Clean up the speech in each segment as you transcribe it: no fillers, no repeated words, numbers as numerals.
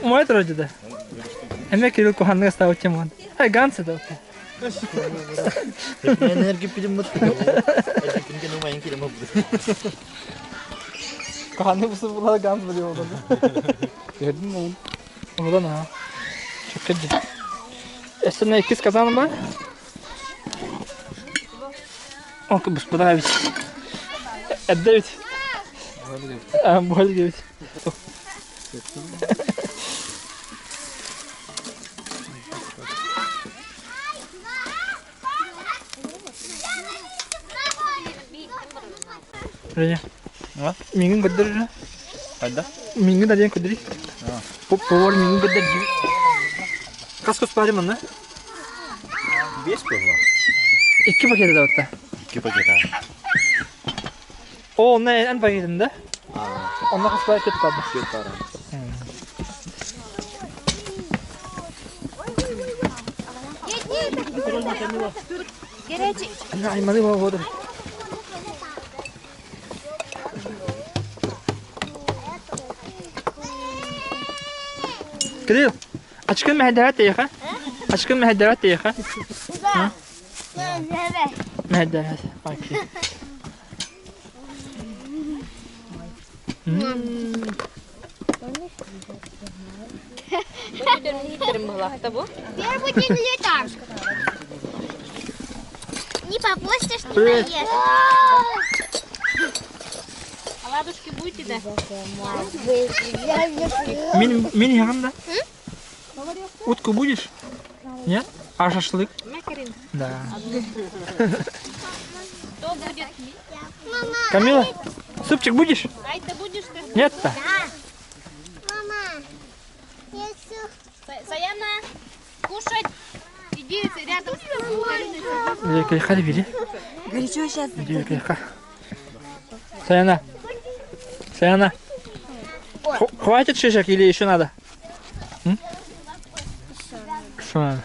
Умай турар дьида. Эмэ Кирилл куханныга ставить тем Ай, гансы да. Мен эргиппитим бут. Эргиппин умайын килем бут. Куханны бусы була ганс биле oldu. Gördün mü oğlum? Oradan ha. Çok kötü. Эсене иккис казан ба? Онку буспуда бит. Эдде бит. Буһал бит. Женя. Миигин көрдөр Хайда? Миигин да диэн көрдөрүй. Повар миигин көрдөр Хас кус баар манна? Бес буолла. Икки пакеты да батта. Икки пакета. О, онно эн пакетин да? Онно хас пакет барды. Төрт баар. Айманы болду. Кирилл, ачкын мэһэйдээбэт эйиэхэ? Ачкын мэһэйдээбэт эйиэхэ? Мэһэйдээбэт. Окей. Первый день лета. Не попустишь, не Привет. поешь. Оладушки будете, да? Мин, мин иһэҕин да? Утку будешь? Нет? А шашлык? Макарин. Да. Кто будет? Мама, Камила, супчик будешь? Ай, ты будешь ты? Нет-то? мама, я всё Саяна, кушать. Иди рядом с Кайха бери. Горячо сейчас. Кайха. Саяна. Саяна. Хватит шишек или еще надо? Еще надо.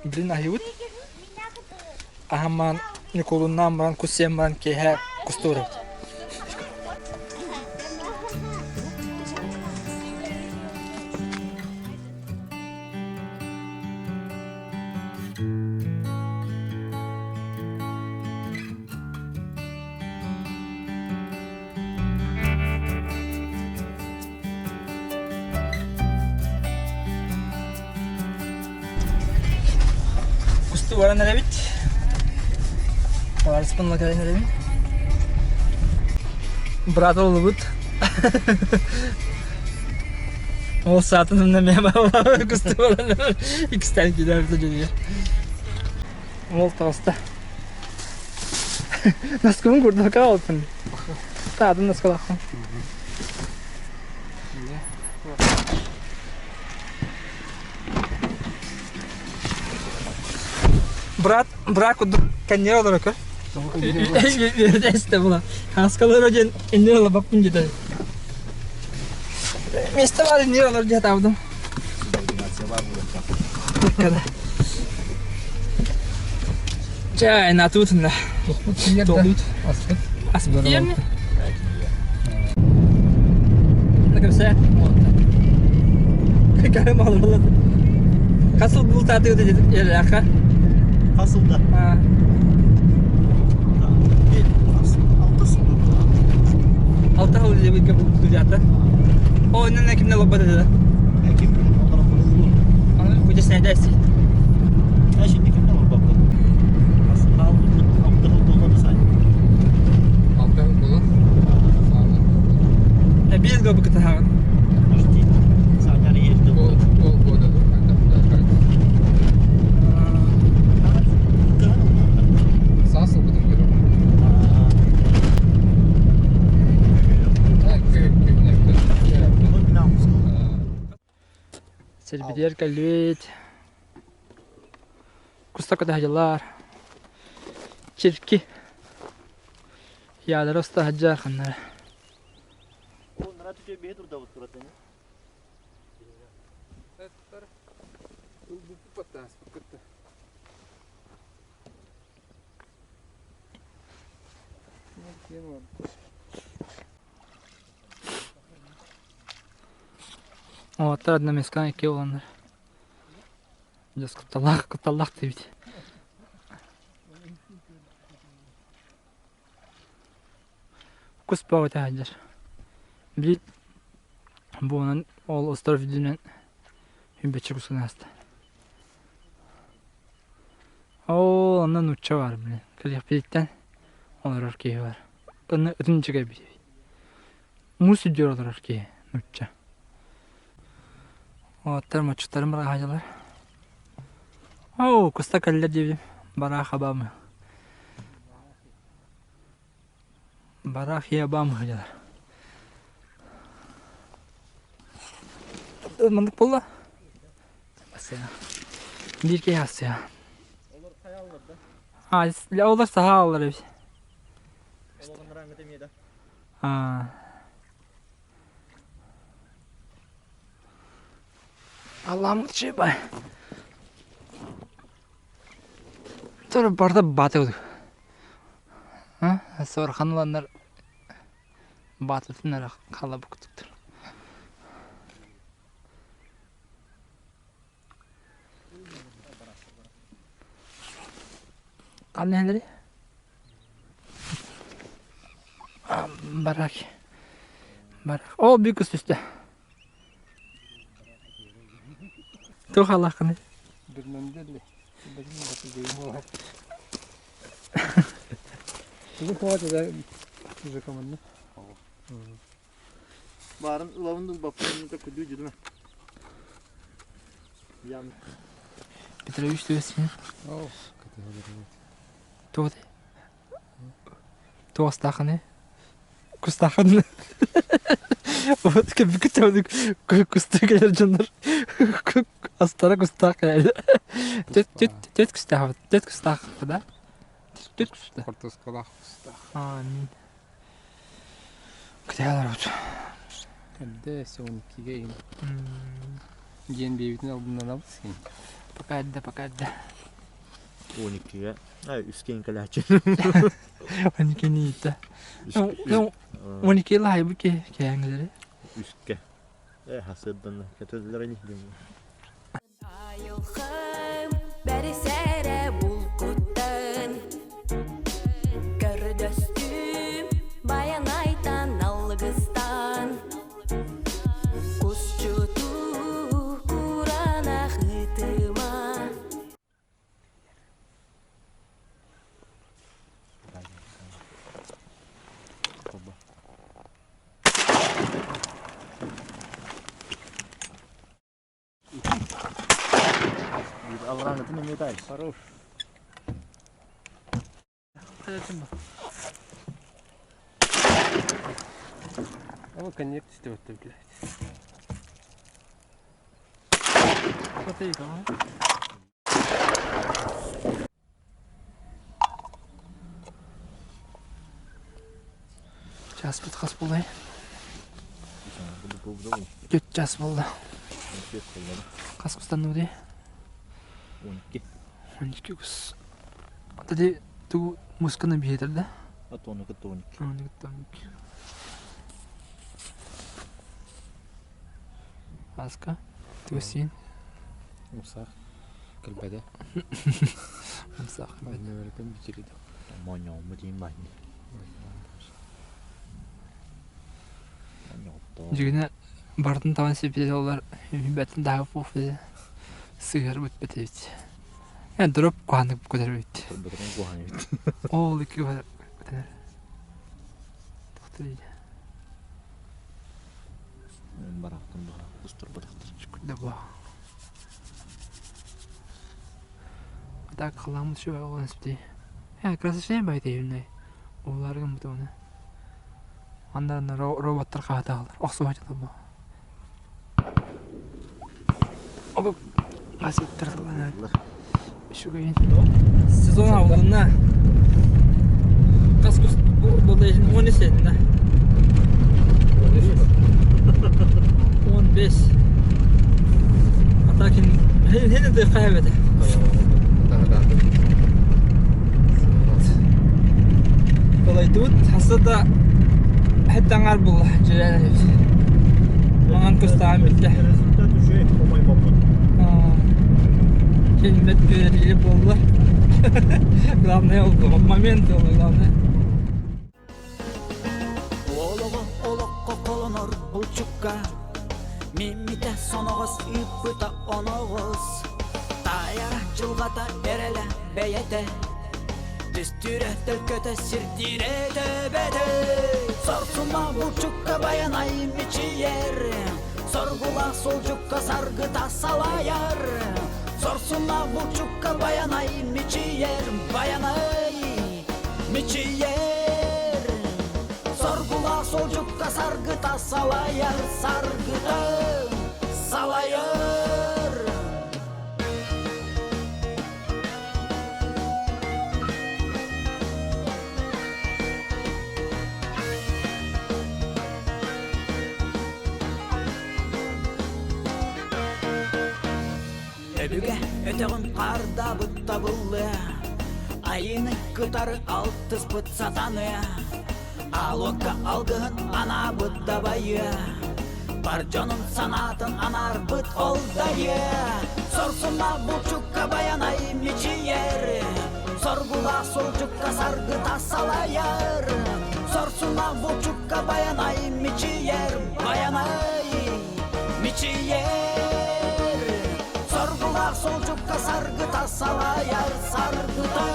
Блин, аһыыбыт. Аһамаан Ньукулуннаан баран кус сиэн баран киэһэ кустуур эбит. Кустуу баран эрэбит. Табаарыспын ыла кэлэн эрэбин. Брат олубут. Ол саатын умна мэ кустуу баран иккистээн киирэр дьүлүйэ. Ол таҕыста. Наскыбын курдук аҕалбыппын. Таатын наскалаахпын. Брат, брат курдук кэннигэр олоро көр. Эстэ була. Хаскалара диэн иннин олорбоппун диэтэ. Место бар иннигэр олор диэ таабытым. Чэ, натуутунна. Туолуут. Аспыт диэмми? Кэпсээ. Кэрэ буолла. Хас сыл бултаатыгыт эрээххэ? Хас сылда? Алта сыл Алта сыл үлэлиэбит бултуйаата. О, иннинэ кимнэ олорбот этэ? Ким Аны күтеснэйдээси. Şimdi kimden olurdu? Aslında altı yıl dolmadı sanki. Алта буолан. Биир да букытаһаҕын. Почти. Саҥар ездил. Пол полгода Саас ылбытым көрөм. Сэрбитигэр кэллибит. Кустака да Чирки. Ядро саһдьар ханнара. Уолаттар одномескан икки буоланнар. Дьос кутталлаах кутталлаах диэбит. Кус бөҕөтө сылдьар. Били буонан ол остров үрдүнэн хүмбэччи кускун ааста. Оо, онно нуучча баар блин. Кэлиэхпититтэн олорор киһи бар. Онно ытын үчүгэй Муус үрдүгэр олорор киһи нуучча. Уолаттар моччуттарын быраҕаһадьылар. Оо, куста кэллэр диэбитим. Бараах абамы. Бараах ебам дьылар. Маннык буолла. Биир киһи ассыа. А, олар саха аллар эбит. А. Аллам чыба. Тур барда баты. Сорхан уланнар баатытын эрэ хаала букутуктар. Ханна иһэллэрий? Барак. Барак. Оо, биир кус түстэ. Туох алааххыный? Баарын ылабын да ылбаппын да күдүү дьүдүмэ. Петрович түөсүн. Туох Туостаахыный? Кустаахын Вот кусты кэлэр дьоннор астара кустаах кэлэр. Төт кустаах төт кустаах да? Төт куста. Хортуоскалаах кустаах. Амин. Күтээлэр вот. Эрдэ 12-ге иһин. Диэн биэбитин албыннанабыт син. Пока эрдэ, пока эрдэ. 12-ге. Ай, үскен кэлээччи. 12-ни иитэ. Ну, 12 лаайбы ки кээҥилери. Үскэ. Э, хасырдан кетеллер ини дим. Айылхым бэрисэрэ булкуттан Көрдөстүм баянайтан алгыстан Кусчуту куранах ытыма Аллаһын эмиэ таай. Хорош. Ол коньяк түстүбэттэ блядь. Чааспыт хас буолай? Түөрт чаас буолла. Хас кустанныбытый? 12. 12 кус. Ати тугу мусканы биһиэтэр да? Тону кытта 12. Тону кытта 12. Аска, тугу сиин? Умсаах. Кэлбэтэ. Умсаах кэлбэтэ. Нөмөрөкөн бүтүрүдэ. Моньоому диин баанньа. Дьигинэ барытын табан сиппитэ олар бэтин даһа буох бите сыһар бит эбит. Э дроп куһааннык көтөр эбит. Бытырын куһаан эбит. Ол икки көтөр. Тохтор Барахтан баха устар батахтар. Да буа. Так халамыт şu оҕон спти. Э красочный байтейүннэй. Уларгын бутуна. Андарына роботтар хаатаалар. Охсубачылар бу. Оба аситтер тыллана. Үчүгэйин. Сезон алдына. Хас кус буолла 13 этинэ. 15. А так хин да хайбете. Колайдыбыт хаста да хэт аҥаар булла дьиэлээн эбит. Онон кыстаан бүттэ. Результат үчүгэй, хомойбоппут. Кэлбэт күөрии буолла. Главное ол момент ол главное. Олоҕу олоххо холонор булчукка Миммитэ соноҕос ыыппыта оноҕос Таайара дьылҕата эрэлэ бэйэтэ Түстүүрэ төлкөтө сирдиирэ төбөтө Сорсума булчукка байанай мичийэр Соргула солдьукка саргыта салайар Сорсума булчукка байанай мичийэр Байанай мичийэр Соргула солдьукка саргыта салайар Саргыта салайар. Өбүгэ өтөҕүн хаардабыт табыллыа, Айыыны кытары алтыспыт сатаныа, Аалуокка алгыһын анаабыт дабайыа, Бар дьонун санаатын анаарбыт ол дайыа. Сорсуннаах булчукка байанай мичийэр, Соргулаах сурдьукка саргыта салайар. Сорсуннаах булчукка байанай мичийэр, Байанай мичийэр. Соргулаах солдьукка саргыта салайар, Саргыта.